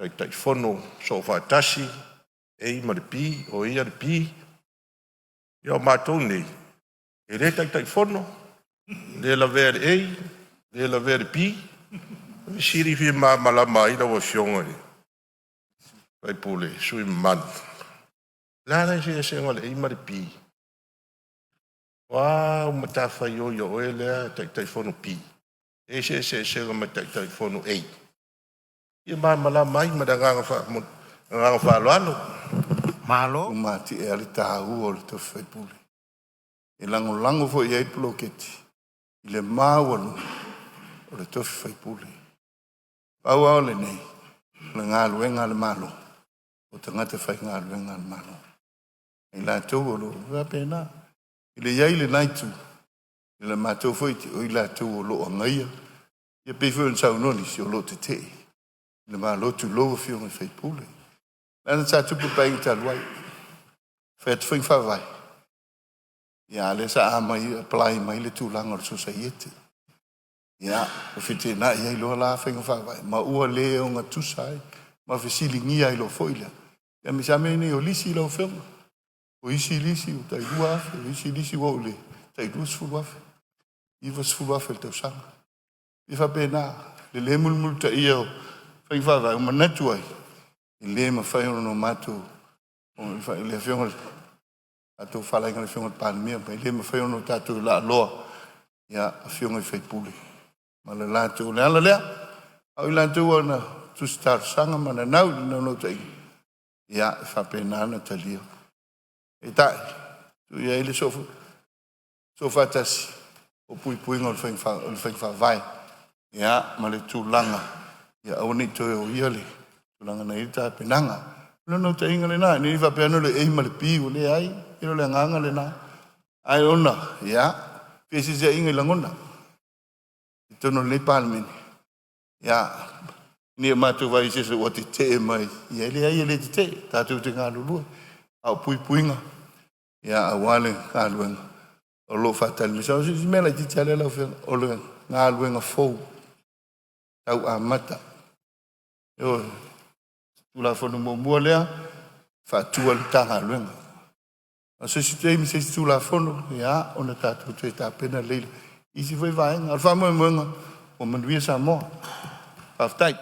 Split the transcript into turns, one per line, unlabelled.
Taitaifono Soofaatasi A ma le B, o ia le B. Ia o matou nei, e le Taitaifono, le lavea i le A, le lavea i le B. O le fesili e fia malamalama ai lau Afioga i le sui usufono mamalu, o le a le eseesega o le A ma le B? O a au matafaioi a oe lea Taitaifono B e i ai se eseesega ma le Taitaifono A? E fia malamalama ai ma le agaga faaaloalo.
Malo.
Ua matie lava le taua o le tofi faipule e lagolago foi i ai le poloketi i le maualuga o le tofi faipule. Pau lava o lenei, o le galuega a le Malo, o tagata faigaluega a le Malo. I latou o lo o faapena. I le i ai i lena itu, i le matou foi o i latou o lo o agaia, ia pei foi ona saunoa nisi o lo o tetee i le Malo, tulou afioga i sui usufono. Leaga sa tupu i le Paeaiga talu ai, fai atu faiga faavae, ia a o lea sa apply mai le tulaga o le sosaiete. Ia, ua feteenai ai loa la faiga faavae ma ua le ogatusa ai ma fesiligia ai loa foi lea, aemaise lava mea nei o lisi lau Afioga. O isi lisi ua tai $2,000, o isi lisi ua oo i le tai $20,000, $90,000 i le tausaga. E faapena le le mulimulitaia o faiga faavae ua manatu ai, e le mafai ona matou le Afioga i le faatofalaiga a le Afioga i le Palemia, e le mafai ona tatou laaloa ia afioga i sui usufono ma le latou. O le ala lea, a o i latou na tusi talosaga ma nanau i le naunautaiga, ia e faapena ona talia. Peitai, tuu i ai le soofaatasi o puipuiga o le faiga faavae, ia ma le tulaga ia aua ne i toe oia le tulaga na i ai le tapenaga. O le naunautaiga lena, ne i faapea ane o le A ma le B, ua leai, e le o le agaga lena. Ae ona, ia, feeseeseaiga i lagona i totonu o lenei Palemene, ia, ne i matou vaai i se isi ua tetee mai, ia e leai e le tetee, tatou te galulue, a o puipuiga ia aua le galuega o lo o faatali mai. O si mea laitiiti lava lea lau Afioga, o le galuega fou tau amata. Ioe. Tulafono muamua lea e faatu ai le Matagaluega. A o se isi taimi i se isi Tulafono, ia ona tatou toe tapena lelei lea i isi foi vaega. A o le faamoemoega, ua manuia Samoa. Faafetai.